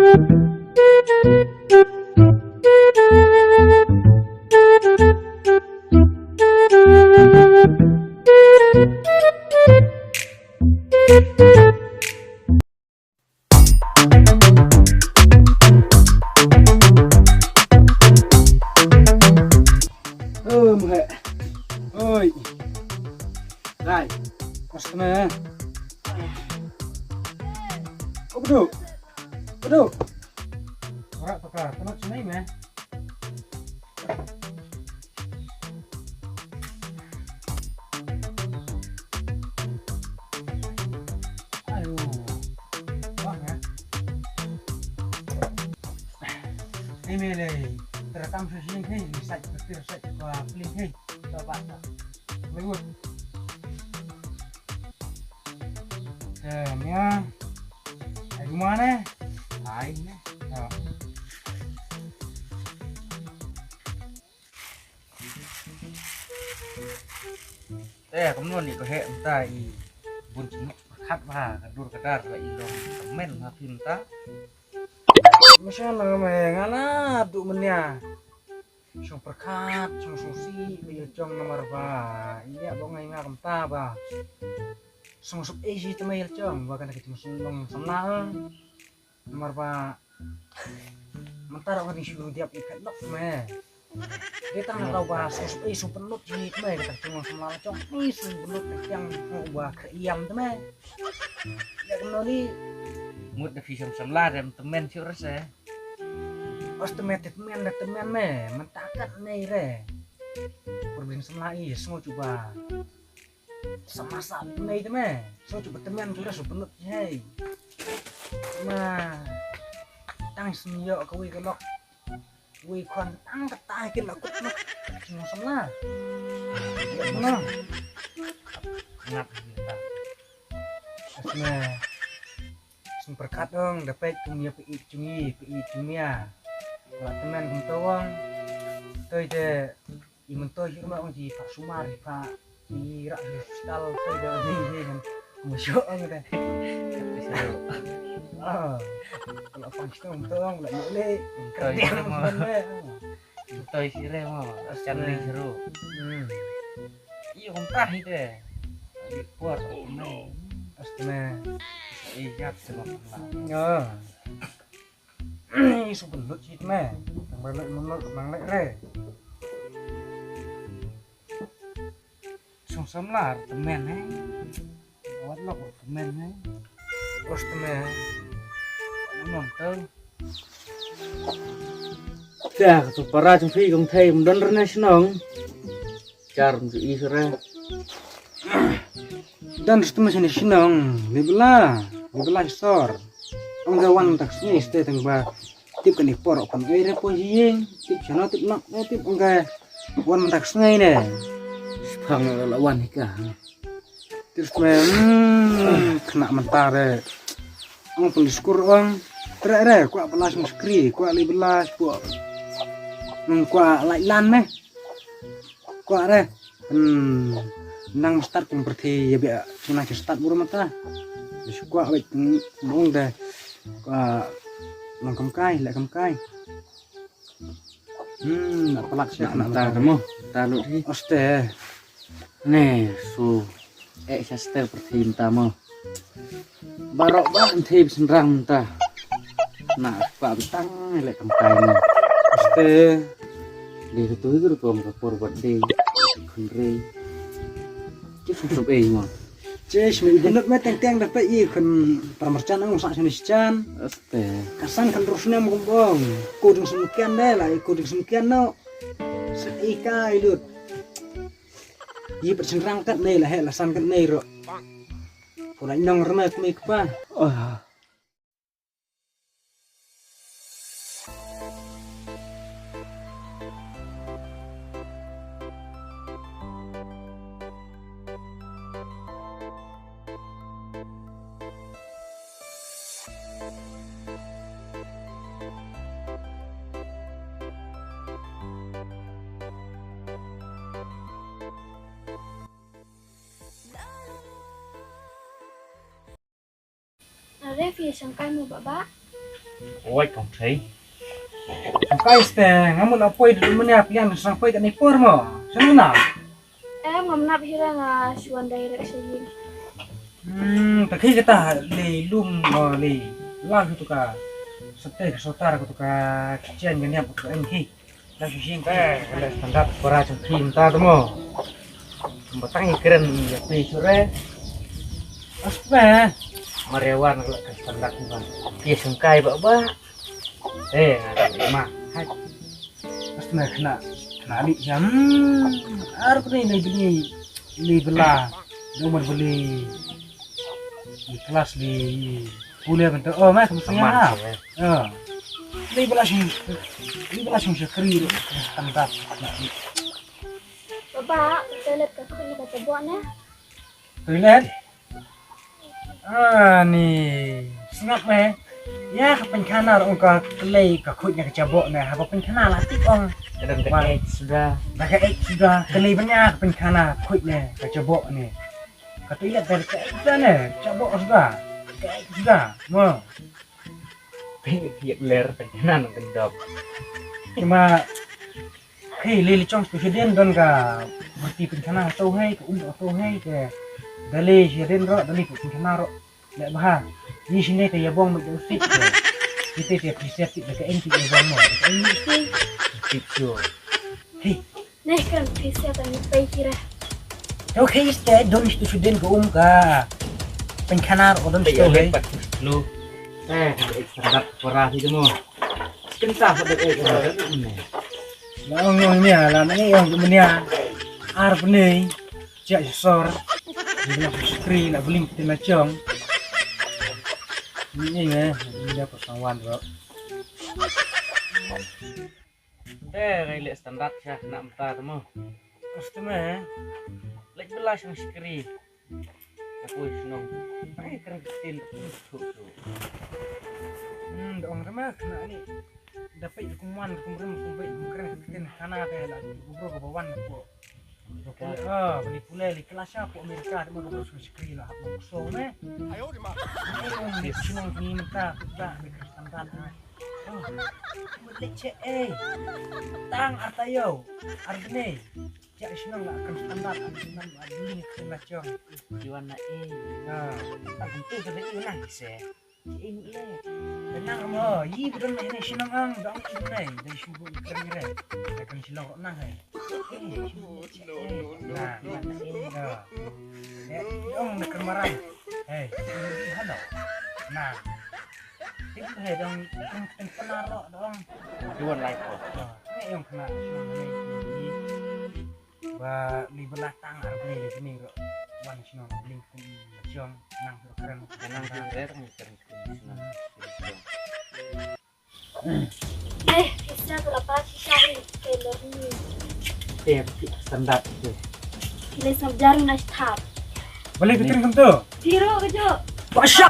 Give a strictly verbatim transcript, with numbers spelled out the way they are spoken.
Oh, muhe. Oi. Dai. Customer. Udu. Udu. Ora paka, tama chinai me. Ayo. Wah, ya. Ini le, terekam sesini, ini site, site, site, wah, link, hei. Coba, coba. Lewat. Te, mia. Ai, di mana? Ai, ni. Ya. Te, kumno ni ko he, mynta i bun jingmut pyrkhat ba ka dur ka dar ba i long tymmen ha phi mynta. Masha Allah, me nga la duh mynnia. Shong pyrkhat, shong sngewsih ba i la jong namar ba i ïa ba ngai nga kumta ba shong sngewsih ei shi tymmen i la jong ba kane ka jingsngew long samla. Namar ba mynta ruh nga dang shu dep i phet lok me. Dei tang na ka ba sngewsih ei sngewpynlut hi me, kata ka jinglong samla la jong ei sngewpynlut ka tiang ba khriam te me. Ïa kumno ni. Mut da phi shong samla re tymmen shuh re se. Os tymmen te tymmen da tymmen me, mynta kat nei re. Por bin samla i sngew cuba. Samla sa nei te me. Sngew cuba tymmen shuh re sngewpynlut hi. Ma tang sngew ïoh kawei ka lok. Wei khon tang kata kin la kut nok. Sngewsih samla. Ngap kita. Asma. Sngewpyrkhat ong da peit kum ïa peit jong i, peit jong ïa. La tymmen kumto ong. Toi te i mynta hi ma ong ji pha sumar pha i rak hi hospital toi da ni ni kan. Kum shu ong da. Ah. Kalau pang shu ong tong la ni le. Toi sire mo. Toi sire mo. Chan ni seru. Hmm. Iyo kum tah hi te. Di por. Oh no. Astme. Ijat sema. Ah. Ih, sngewpynlut shi tme. Tang ba leh mynlot mang leh re. Sngewsih samla tymmen he. Wat lok tymmen he. Os tme. Mynlot te. Te ka tu para jong phi kong thei mynlot re ne shnong. Char mju i sore. Dan stem sini sinong, ni bela, ni bela sor. Ong ga wan tak sini ste tang ba. Tip kani por pan ai re po jing, tip sana tip nak, eh, tip ong ga wan tak sini ne. Spang la wan hika. Tip me, hmm, kena mentare. Ong pun diskur ong. Tre re, kwa belas muskri, kwa li belas, kwa. Hmm, kwa lai lan me. Kwah re. Hmm. Nang start kum pyrthei ïa bia shu nang start buru mata. Shu kwah wei mong de. Kwah nang kam kai, leh kam kai. Hmm, na palak sha na mata mo. Ta lut hi. Oste. Ne, su. Eh, sha step pyrthei mynta mo. Baroh ba nthei ba synrang mynta. Na, ba btang leh kam kai mo. Ste. Dei ka tu ka rukom ka por birthday. Khun rei. Ki sum sum ei mo. Ches me ibnut me teng teng da pe i khun pramar chan ang sa shani chan. Ste. Ka san kan rus nem kum bong. Ko ding sum kian de la, ko ding sum kian no. Sa i kai lut. Yi pat sing rang kat nei la he la san kat nei ro. Pura inong rna kmei kpa. Oh. Are phi shangkai mo baba? Oi, kong thei. Kong kai ste, nga mun apoi du menia pian sang poi kani por mo. Sana na. Em, ngam nap hira nga shuan direct sha yin. Hmm, ta khi kata le lum, oh, le. Lag tu ka. Sate ka sotar tu ka. Kichen ka niap tu en khi. Dah shising. Eh, kena standar para chengki mentah tu mo. Batang ikren ya pi sure. Aspe. Mariawan kena standar tu kan. Pi sengkai ba ba. Eh, ada lima. Hai. Aspe kena kena ni jam. Ar ni ni beli beli bela. Nomor beli. Di kelas di pule bentuk. Oh, mai kamu sini ha. Ni bela sing ni bela sing sekri tu. Tentap. Baba, toilet ka khuid ne ka chabok ne? Toilet? Ah, ni. Sngap me. Ya ka pynkhana ong ka klei ka khuid ne ka chabok ne. Haba pynkhana la tik ong. Kadang ka ek suda. Da ka ek suda. Klei banya ka pynkhana khuid ne ka chabok ne. Ka toilet da ka ek suda ne. Chabok suda. Ka ek suda. Mo. Phi ler pynkhana nang kendop. Cuma Hei, le le chong tu siden don ka berti pynkhana to hei, ka um to hei ke. Dale siden ro, dale ku pynkhana ro. Le bha. Ni sini te yabong me jong sik. Kita te pisa tik de ka enti yabong mo. Ka enti sik. Sik so. Hei. Neh kan pisa tani pai kira. To hei ste don tu siden ka um ka. Pynkhana ro don to hei. Pat lu. Eh, standar para hi mo. Kynta pat de eh. Long long ni ala ni ong ni ar bni. Cek sor. Ni la skri la bling tin la chong. Ni ni me ni la ko sang wan ro. Te gai le standard sha na mta tamo. Customer. Lek bela sang skri. Ka poi shnong. Ai kren ktien tu tu tu. Hmm, dong rama kena ni. Dapat kumwan kumrem kumbai kumkren ktien kana te la kubro ka bawan ko. Ka ah, beli pule li kelas apa Amerika tu mau terus skri lah apa so me. Ayo di ma. Ni shnong ni menta kita ni standard. Oh. Lek che eh. Tang artayo. Arne. Cak shnong la kan standar, kan shnong la ding kan la chong. Iwan na eh. Ha. Aku tu kada iwan na kise. Ini le. Tenang mo, yi betul ni shnong ang dong ini. Dari shubu kan re. Kan shnong nang hai. Nah, nah, eh. Dong nak marang. Hei, halo. Nah. Tik hei dong kan penaro dong. Iwan lai ko. Ni yang kena. Ba ni belatang ar beli ni ro. Wan sino beli kum jong nang ro keren. Nang ro keren, keren, keren. Eh, isa berapa sisa ni? Kelor ni. Te standar tu. Kile sabjar na stap. Boleh bikin kum tu. Tiro kejo. Pasha.